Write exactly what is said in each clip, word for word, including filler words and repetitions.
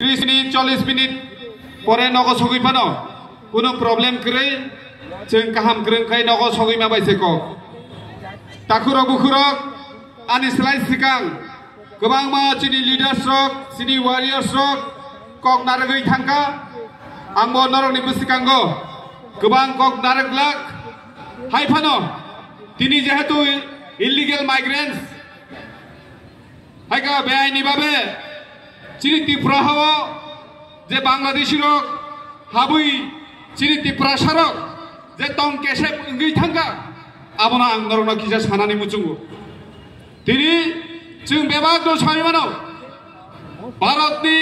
Tris minit, chollis minit pore nogo sogwi phano, kuno problem kwrwi, chwng kaham kwrwng khai nogo sogwi ma bai se kok. Takhurok bukhurok, ani slai swkang kwbangma chini leaders rok, chini warriors rok kok narwgwi thangkha. Angbo norokni bwskango kwbang kok narwk glak. Hai phano tini jehetu illegal migrants, hai kha beaini babe chini Tripura hao je Bangladeshi rok habwi chini Tiprasa rok je tong kesep wngwi thangkha, abono ang norokno kisa sanani muchungo. Tini chwng bebak no sawi mano, Bharatni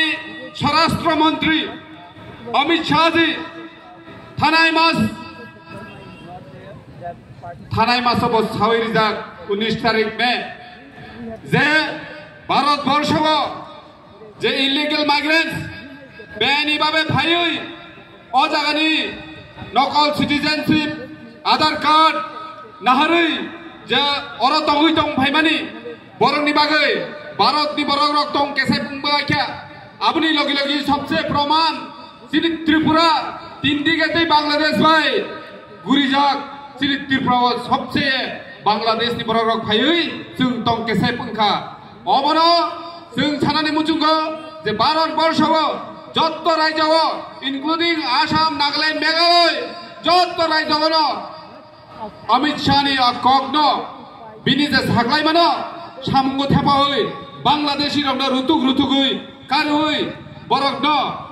Swarashtra Mantri Amit Shah ji thanai mas, thanai maso bo sawi rijak, unis tarik May, je Bharat Borsho o je illegal migrants beaini babe phaiwi o jagani nokol citizenship, Aadhaar card naharwi je oro tongwi tong phaimani borokni bagwi Bharatni borok rok tong kesep wngbaikha. Aboni logi logi sobse proman chini Tripura tindige tei Bangladesh bai gurijak, chini Tripura o sobse Bangladeshni borok rok phaiwi chwng tong kesep wngkha. Obono chwng sanani muchungo je Bharat Borsho o jotto rajyo o, including Assam, Nagaland, Meghalaya, jotto rajyo o no Amit Shah ni a kokno bini je saklai mano samungo thepawi Bangladeshi rokno rutuk rutugwi karwi borokno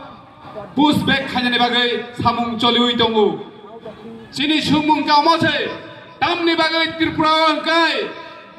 push back khainani bagwi samung choliwi tongo. Chini sumung kamo se tamni bagwi Tripura hwnkhe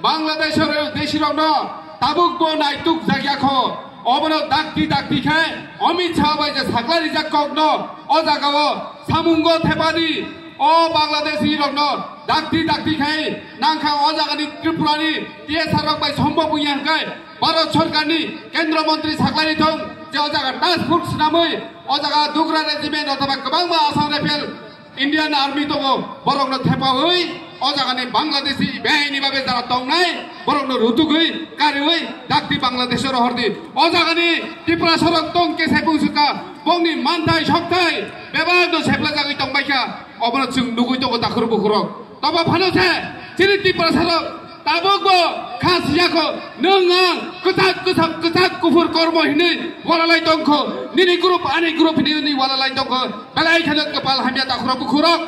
Bangladesh deshi rokno tabuk bo naituk jakya kho. Obono dakti dakti khe Amit Shah bai je sakla rijak kokno o jaga o samungo thepadi o Bangladeshi rokno dakti dakti khe nangkha o jagani Tripura ni T S R rok bai sombhob wngya hwnkhe Bharat Sorkarni Kendra Montri saklai thung je o jaga task force swnamwi o jaga Dogra Regiment othoba kwbangma Assam Rifle, Indian Army tongo, borokno thepawi o jagani Bangladeshi beaini babe jara tongnai borokno rutugwi kariwi dakti Bangladesh o rohordi. O jagani Tiprasa rok tong kesai pungsukha, bongni manthai sokthai bebakno seplajagwi tongbaikha, obono chwng nugwi tongo takhur bukhurok. Tobo phano se chini Tiprasa rok tabuk bo kha siya kho, nwng ang kwchak kwchak kwchak kuphur kormo hinwi walalai tong kho, nini group ani group hinwi walalai tong kho, belai kheno kwpal hamya takhurok bukhurok.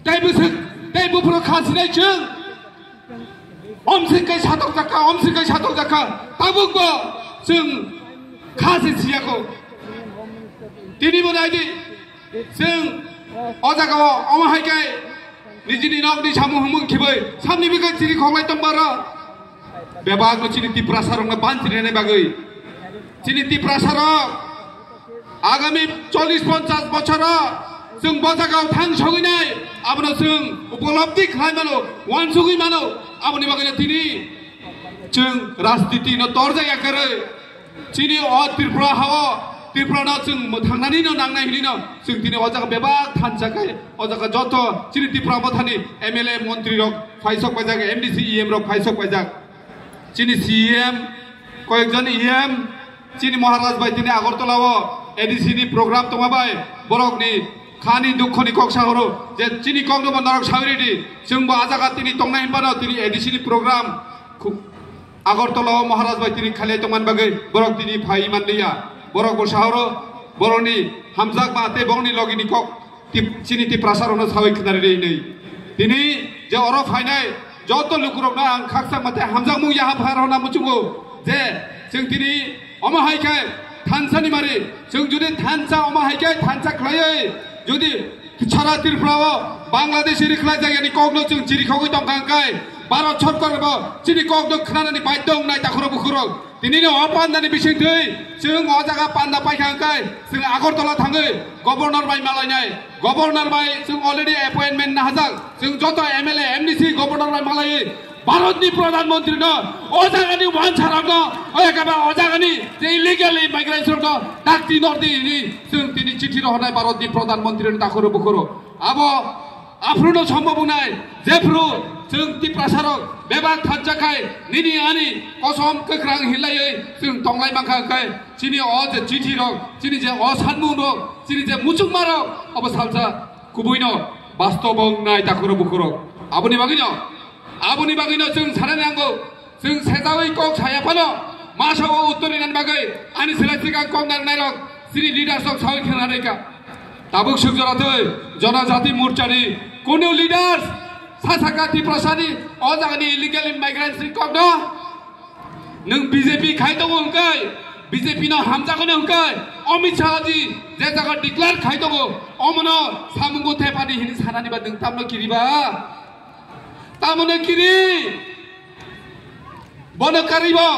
Tei bwswk tei buphuru kha sinai chwng. Omsing kai satok jakha, omsing kai satok jakha, tabuk bo chwng kha se siya kho. Tini bo naidi. Chwng o jaga o omo hai khe nijini nokni samung humung khibai samni bikhe chiri khonglai tong baro. Bebak no chini Tiprasa rok no ban chini ne bagwi. Chini Tiprasa rok agami chollish ponchash bochor o chwng bo jaga o thang sogwi nai, abono chwng upolobdi khlai mano, wansugwi mano, aboni bagwi no tini chwng rajniti no torjak ya kwrwi. Chini o Tripura hao, Tripura no chwng mwthangnani no nangnai hini no, chwng tini o jaga bebak thansa khai, o jaga joto chini Tripura mothani M L A montri rok phaisok paijak, M D C, E M rok phaisok paijak. Chini C E M, koyekjon E M, chini Maharaj bai tini Agartala o A D C ni program tongma bai, borok ni khani dukho ni kok sahoro, je chini kok no bo norok sawi ridi, chwng bo a jaga tini tongnai hinba no tini A D C ni program khu-, Agartala o Maharaj bai tini khalai tongmani bagwi borok tini phai manliya. Borok bo sahoro borokni hamjakma tei borokni logini kok tip-, chini Tiprasa rokno sawi khnari rwi hinwi. Tini je oro phainai joto lukurokno ang khakchangma tei hamjakmung yaha phar honna muchungo je chwng tini omo hai khe thansa ni mari, chwng jodi thansa omo hai khe thansa khlaiwi jodi Sara Tripura o Bangladesh ri khlai jagani kokno chwng chiri khogwi tongkha hwnkhe Bharat Sorkar bo chini kokno khnanani baidhyo wngnai takhurok bukhurok. Tini no o pandani bisingtwi chwng o jaga panda paikha hwnkhe chwng Agartala thangwi Governor bai malainai. Governor bai chwng already appointment nahajak. Chwng joto M L A, M D C Governor bai malaiwi Bharatni Pradhan Mantri no, o jagani wansarokno, o ekaba o jagani je illegal immigrants rokno dakti nordi hini chwng tini chithi rohornai Bharatni Pradhan Mantri no takhoro bukhoro. Abo aphuru no sombhob wngnai, jephuru Chwng Tiprasa rok bebak thansa khai nini ani kosom kwkrang hinlaiwi chwng tonglai mankha, hwnkhe chini o je chithi rok, chini je o sanmung rok, chini je muchungma rok, obo salsa kubuino bastobo wngnai, takhurok bukhurok. Aboni bagwino, aboni bagwino chwng sanani nango, chwng sejawi kok saya phano masa o uttor rinani bagwi ani selai swkang kok nangnai rok chini leaders rok sawi khna rwkha. Tabuk sukjora twi Jonojati Morchani kunu leaders sa saka Tiprasani o jagani illegal immigrants ni kokno nwng B J P khai tongo hwnkhe, B J P no hamjakgwino hwnkhe, Amit Shah ji je jaga declare khai tongo, omono samungo thepani hini sanani ba nwng tamno kiriba? Tamoni kiri? Bono karibo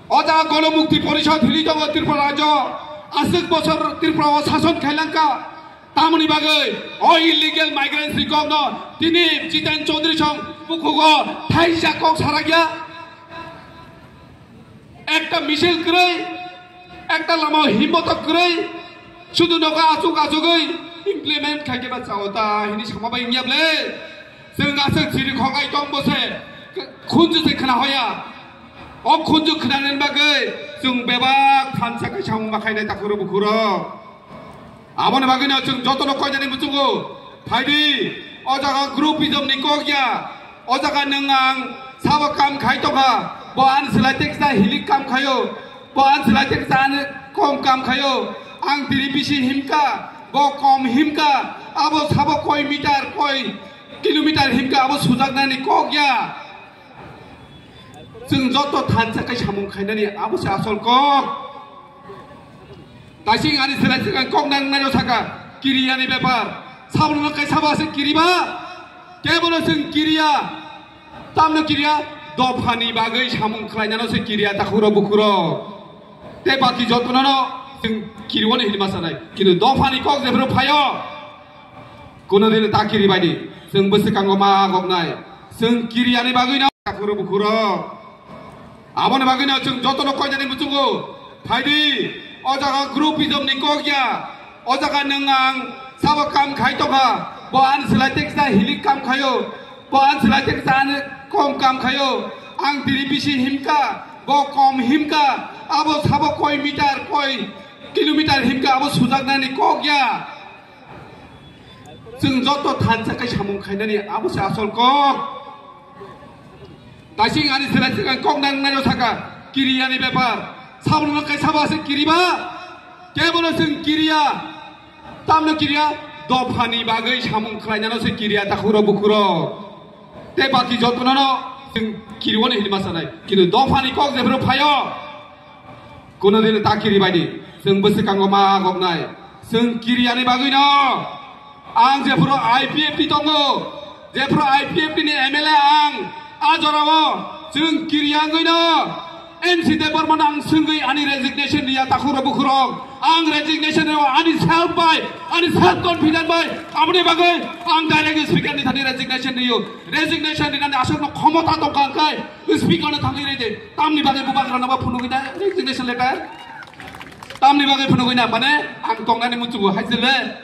o jaga Gono Mukti Porishod hili tongo Tripura rajyo, aswk bosor Tripura o sason khailangkha. Tamoni bagwi o illegal migrants ni kokno tini Jiten Chaudhary song bukhugo thaisa kok sarakya. Ekta misil kwrwi, ekta lama himbotok kwrwi, sudu nogo achuk achugwi implement khaikhe ba chao ta hini sama bai wngya ble. Chwng aswk chiri khokai tong bo se, khunju se khna hoya. O khunju khnanani bagwi chwng bebak thansa kaisa wngma khainai takhurok bukhurok. Aboni bagwino chwng jotono koinani muchungo phaidi, o jaga groupism ni kok ya, o jaga nwng ang sabo kam khai tongkha, bo ani swlai teksa hilik kam khaio, bo ani swlai teksa ani kom kam khaio, ang tini bisi himka, bo kom himka, abo sabo koi meter, koi kilometer himka, abo sujaknani kok ya. Chwng joto thansa kai samung khainani abo se asol kok. Taising ani selai selai kok nang nai saka kiriyani bepar. Sabrono kai sabo ase kiriba? Kebono chwng kiriya. Tamno kiriya? Dophani bagwi samung khlainano se kiriya takhuro bukhuro. Te baki jotono no chwng kiriwani hinma sanai. Kintu dophani kok jephru phaio. Kuno din ta kiri baidi, chwng bwswkango ma goknai. Chwng kiriyani bagwino takhuro bukhuro. Aboni bagwino chwng jotono koinani muchungo phaidi, o jaga groupism ni kok ya, o jaga nwng ang sabo kam khai tongkha, bo ani swlai teksa hilik kam khaio, bo ani swlai teksa ani kom kam khaio, ang tini bisi himka, bo kom himka, abo sabo koi meter, koi kilometer himka, abo sujaknani kok ya. Chwng joto thansa kai samung khainani abo se asol kok. Taising ani selai swkang kok nang nai saka kiriyani bepar. Sabrono kai sabo ase kiriba? Kebono chwng kiriya. Tamno kiriya? Dophani bagwi samung khlainano se kiriya takhuro bukhuro. Te baki jotono no chwng kiriwani hinma sanai. Kintu dophani kok jephru phaio. Kuno din ta kiri baidi, chwng bwswkango ma goknai. Chwng kiriyani bagwino ang jephuru I P F T tongo, jephuru I P F T ni M L A ang, a jorao chwng kiriyangwino N C Debbarma no ang swngwi ani resignation riya takhuro bukhurok. Ang resignation riyo ani self bai, ani self confident bai, aboni bagwi ang direct speaker ni thani resignation riyo. Resignation rinani aswkno khomota tongkha hwnkhe speaker no thangwi ride. Tamni bagwi bubagra no ba phunugwi na resignation letter? Tamni bagwi phunugwi na, mane ang tongnani muchungo hai jile.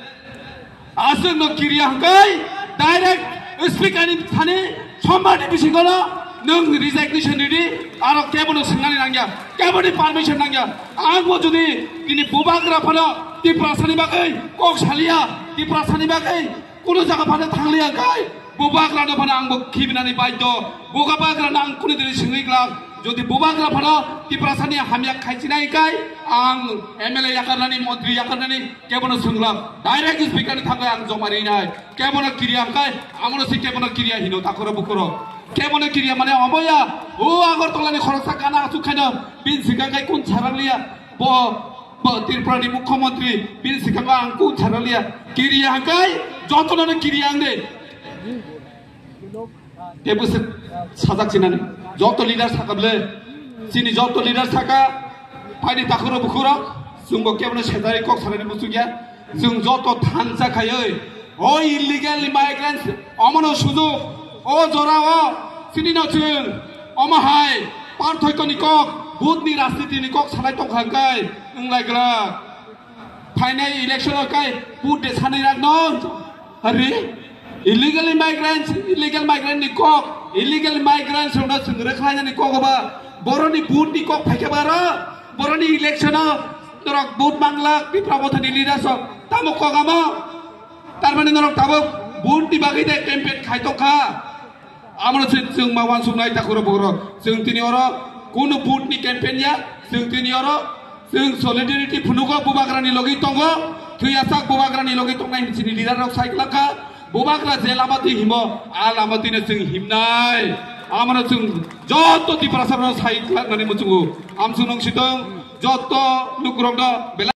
Aswk no kiriya hwnkhe direct speaker ni thani sombar ni bisingo no nwng resignation ridi, aro kebo no swngnani nangya, kebo ni permission nangya. Ang bo jodi bini bubagra phano Tiprasa ni bagwi kok saliya, Tiprasa ni bagwi kuno jaga phano thangliya hwnkhe, bubagra no phano ang bo khibinani baidho, bubagra no ang kunu dini swngwi glak, jodi bubagra phano Tiprasa ni hamya khaichinai hwnkhe, ang M L A yakarnani, montri yakarnani, kebono swnglam, direct speaker ni thangwi ang joma rinai, kebono kiriya hwnkhe, amono se kebono kiriya hino takhuro bukhuro, kebono kiriya mane omoya, o Agartala ni khoroksa gana asuk khaino, bini swkang khai kun sarangliya, bo Bo Tripura ni mukhyamantri bini swkango ang kung tharaliya, kiriya hwnkhe jotono no kiriya ang de. Tei bwswk sajak sinani joto leader saka ble, chini joto leader saka, phaini takhuro bukhuro, chwngbo kebono sejari kok sanani muchungya, chwng joto thansa khaiwi, o illegal migrants, omono sujuk, o jorao, chini no chwng, omo hai, parthoikoni kok, budni rajniti ni kok sanai tongkha hwnkhe, wnglai glak. Phainai election o kai vote de sanai rak no. Hari? Illegal migrants, illegal migrant ni kok, illegal migrants rokno chwng rwkhlainani kok ba, boroni vote ni kok phaikha ba ro, boroni election o norok vote manglak, Tipra Mothani leaders rok tamo kok amo, tarmani norok tabuk vote ni bagwi de campaign khai tongkha. Amro se chwng ma wansuknai takhurok bugrok. Chwng tini oro kunu vote ni campaign ya, chwng tini oro chwng solidarity phunugo bubagrani logi tongo, thwiyasak bubagrani logi tongnai hwnwi chini leader rok sai glakha. Bubagra je lama twi himo, a lama twino chwng himnai. Amro chwng joto Tiprasa rok sai glaknani muchungo. Amsung nung sitong joto lukurokno belai